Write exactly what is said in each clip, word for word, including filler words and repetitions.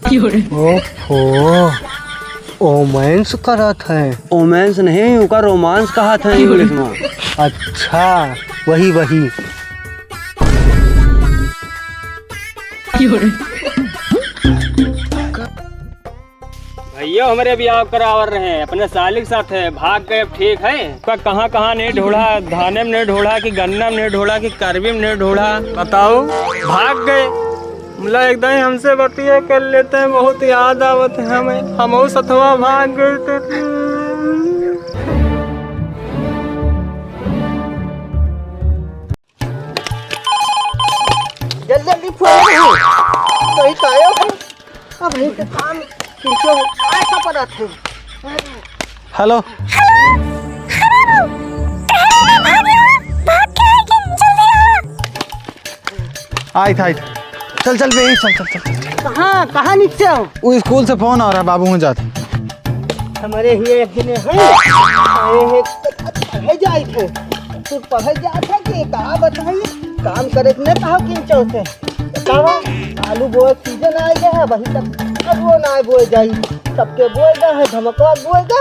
ओफो, ओमेंस करत है। ओमेंस नहीं, ओका रोमांस कहत है इंग्लिश में। अच्छा, वही, वही। भैया, हमरे बियाह करावर रहे अपने साली के साथे, भाग गए, अब ठीक है? का कहाँ कहाँ नहीं ढूंढा, धाने में नहीं ढूंढा कि गन्ना में नहीं ढूंढा कि करवी में नहीं ढूंढा, बताओ, भाग गए। मतलब एकदम हमसे बतिया कर लेते हैं, बहुत याद आवत है हमें, हमहू सथवा भाग गए थे। जल्दी जल्दी फोन करो। वही तो आयो है। अब यही के काम किनको है? ऐसा पड़ा थे। हेलो। हेलो, हेलो, कहाँ रे, भाग गया? भाग के आए कि जल्दी आ। आइत, आइत। चल, चल बे, चल, चल, चल, चल। कहाँ, कहाँ नीचे हो? वो स्कूल से फोन आ रहा है, बाबू, हूँ जात। हमरे हिये एक जने हैं, आए हैं, पढ़े जाइत है। तू पढ़े जात है कि का बताई? काम करे के नहीं कहा कि चौथे। बतावा, आलू बोए के सीजन आ गया है, वही तक आलू ना बोए जाई। सबके बोए दा है, धमकवा बोए दा,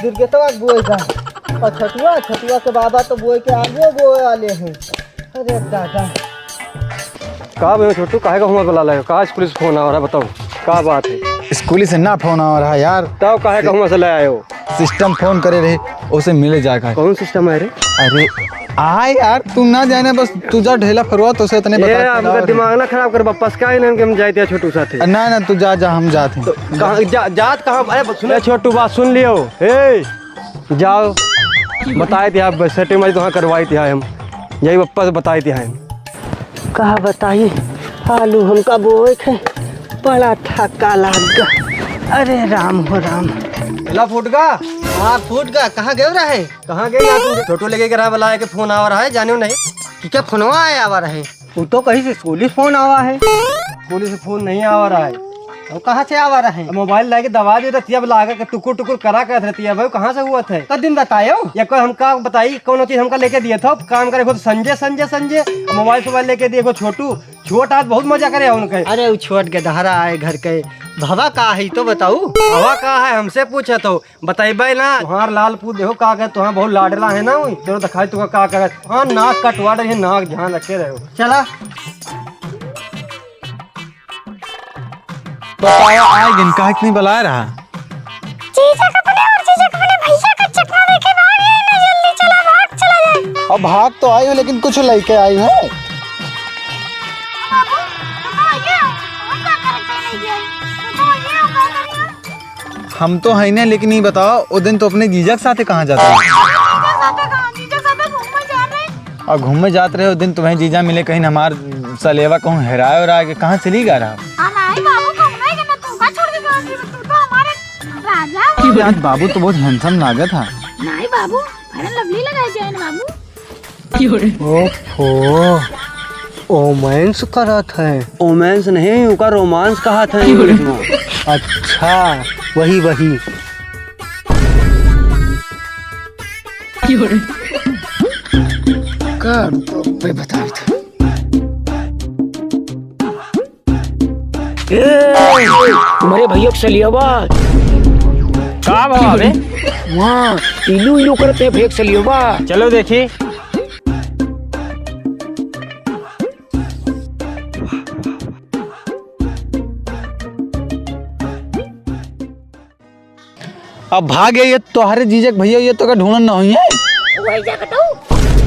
दुर्गेशवा बोए दा। और छोटुआ, छोटुआ के बाबा तो बोए के आलू बोए वाले हैं। अरे दादा। का बे छोटू, काहे का हुआ बुला लाए? का स्कूल से फोन आ रहा है, बताओ, का बात है? स्कूल से ना फोन आ रहा यार। तब काहे का हुआ से ले आए हो? सिस्टम फोन करे रहे, उसे मिले जाए का। कौन सिस्टम है रे? अरे आ यार, तू ना जाए ना, बस तू जा ढेला फरवा, तो उसे इतने ये बता के हमका लाओ रे। दिमाग ना खराब कर, वापस का इन्हन के हम जाए थे छोटू साथे। ना ना, तू जा, जा, हम जात हैं। तो कहाँ जा, जात कहाँ? अरे बस सुन। ए छोटू, बात सुन लियो। ए जाओ, बताए थे आप, सेटिंग वाली तो हाँ करवाई थी, हाँ हम यही पप्पा से बताए थे, हाँ हम। का बताई, आलू हमका बोए के बड़ा थका लाग गा। अरे राम हो राम। ला फूट गा। हाँ फूट गा, कहाँ गए रहे? कहाँ गए यार तुम? छोटू लेके रहा, बुलाए के फोन आवा रहा है, जाने नहीं। कि क्या फोनवा आया आवा रहे? वो तो कहीं से स्कूली फोन आवा है। स्कूली से फोन नहीं आवा रहा है। तो कहाँ से आवा रहे? अब मोबाइल लाके दबा दे रहती है, अब लागा के टुकुर टुकुर करा करत रहती है। भाई कहाँ से हुआ थे? कद दिन बतायो? या कोई हमका बताई, कौनो चीज हमका लेके दिए थे? काम करे खुद संजय, संजय, संजय। मोबाइल सोबाइल लेके दिए खुद छोटू। छोट आज बहुत मजा करे उनके। अरे वो छोट के दहरा आए घर के। भवा का है तो बताऊ? भवा का है हमसे पूछत हो? बतइबे ना। तुहार लाल पूत देखो का करे, तुहार बहुत लाडला है ना, वही। चलो दिखाई तुका का करे। हाँ, नाक कटवा दे, नाक ध्यान रखे रहो। चला। बताओ, आए गिन, काहे के नहीं बुलाए रहा? जीजा का अपने और जीजा का अपने भैया का चकमा देखे भाग गए ना, जल्दी चला, भाग चला जाए। अब भाग तो आई हो, लेकिन कुछ लेके आई है। बाबू, हाँ, ये, और का करत है, नहीं ये? तो ये, और का करी हम? हम तो है नहीं, लेकिन ये बताओ, वो दिन तो अपने जीजा के साथे कहाँ जात रहे? जीजा के साथे कहाँ? जीजा के साथे घूमने जा रहे। और घूमने जात रहे, वो दिन तुम्हें जीजा मिले, कहीं हमार सलेवा कहूँ हेराए और आगे कहाँ चली गा रहा? हाँ, नहीं बाबू, घूमने के ना, तू का छोड़ के गया? तू तो हमारे राजा हो। आज बाबू तो बहुत handsome लागत है। नहीं बाबू, Fair and Lovely लगाए जाए ना बाबू। ओफो, ओमेंस करत है। ओमेंस नहीं, ओका रोमांस कहत है इंग्लिश में। अच्छा, वही, वही। का रुको, मैं बता देता। ए, तुम्हारे भैया के सलियावा। का बाबा बे? वहाँ इलू इलू करते हैं भैया के सलियावा। चलो देखी। अब भाग गए ये तोहरे जीजक भैया, ये तो का ढूंढन ना हुई है। वही जा कटऊ,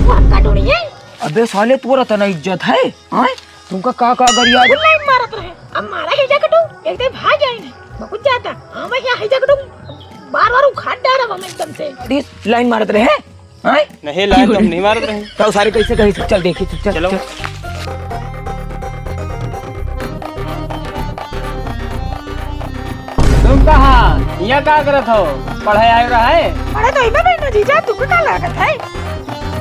वो आपका ढूंढी है। अबे साले, तोरा तना इज्जत है, आय? तुमका का का गरिया दे? लाइन मारत रहे, अब मारा है जा कटऊ, एक दे भाग जाए नहीं, बहुत जाता। हाँ भाई, यहाँ है जा कटऊ, बार बार उखाड़ डाला हम एकदम से। अरे, लाइन मारत रहे, आय? नहीं, लाइन तो हम नहीं मारत रहे। तो सारे कैसे कही, चल देखी, चल, चल, चलो। चल। तुम कहाँ? यहाँ का करत हो? पढ़े आए रहा है? पढ़े तो इधर बैठो जीजा, तुमको का लागत है?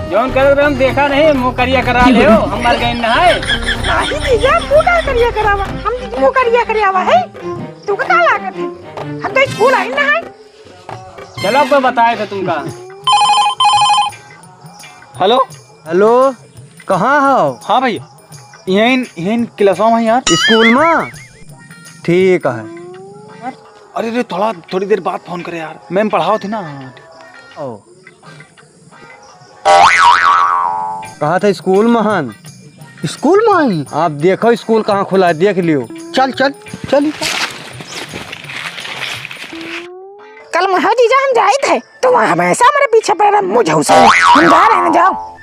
जौन करत रहे हम देखा नहीं, मुँह करिया करा ले हो, हम मर गए ना है। नहीं जीजा, मुँह का करिया करावा? हम मुँह करिया करावा है? तुमको का लागत है? हम तो स्कूल आए ना है। चलो, अब बताए थे तुमका। हेलो। हेलो, कहाँ हो? हाँ भैया, यहीं, यहीं क्लासवा में यार। स्कूल में? ठीक है। अरे रे, थोड़ा, थोड़ी देर बाद फोन करे यार, मैम पढ़ावत ही ना। हाँ, ठीक। ओ। कहा था स्कूल महन। स्कूल महन? आप देखो स्कूल कहाँ खुला है, देख लियो। चल, चल, चल। कल महा जीजा हम जाइत है, तो वहाँ हमेशा हमारे पीछे पड़े रहे, मुझे उसे हम जा रहे हैं, जाओ।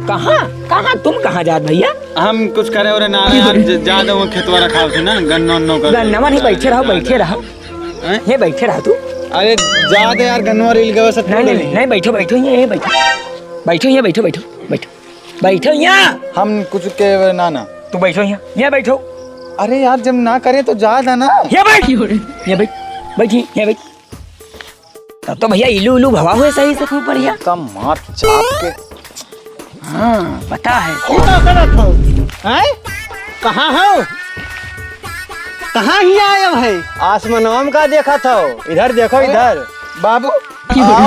कहाँ, कहाँ, तुम कहाँ जात भैया? हम कुछ करे और ना यार, ज-, जा दो वो खेतवा रखाव से ना, गन्ना उन्नो कर। गन्ना में नहीं, बैठे रहो, बैठे रहो। हैं? ये बैठे रहा तू। अरे जा दे यार, गन्नवा रील गवा सब नहीं, नहीं, नहीं, बैठो, बैठो, ये, ये बैठो। बैठो, ये बैठो, बैठो, बैठो। बैठो यहाँ। हम कुछ के ना, ना। तू बैठो यहाँ, यहाँ बैठो। अरे यार, जब ना करे तो जा दे ना। ये बैठ, ये बैठ, बैठी, ये बैठ। तब तो भैया इलू इलू भवा हुए सही से खूब बढ़िया। एकदम मार चाप के। हाँ, पता है। ई का करत हो? हैं? कहाँ हो? कहाँ ही आए हो है? आसमानवा में का देखत हो? इधर देखो, अरे, इधर। बाबू।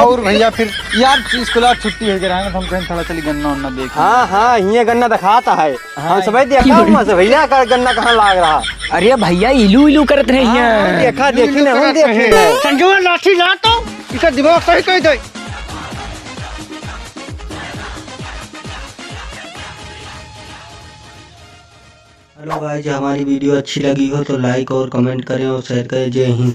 और भैया फिर यार स्कूल छुट्टी हो गया है ना, तो हम कहीं थोड़ा चली गन्ना उन्ना देख। हाँ, हाँ, हिये गन्ना दिखाता है। हाँ। हम सबही देखा हुआ से भैया का गन्ना कहाँ लाग रहा। अरे भैया, इलू इलू करत रहे हैं। हाँ, देखा, देखी ना, हम देखी ना। संजू लाठी ला तो, इसका दिमाग सही कर दे। Hello guys, हमारी video अच्छी लगी हो तो like और comment करें और share करें। जय हिंद।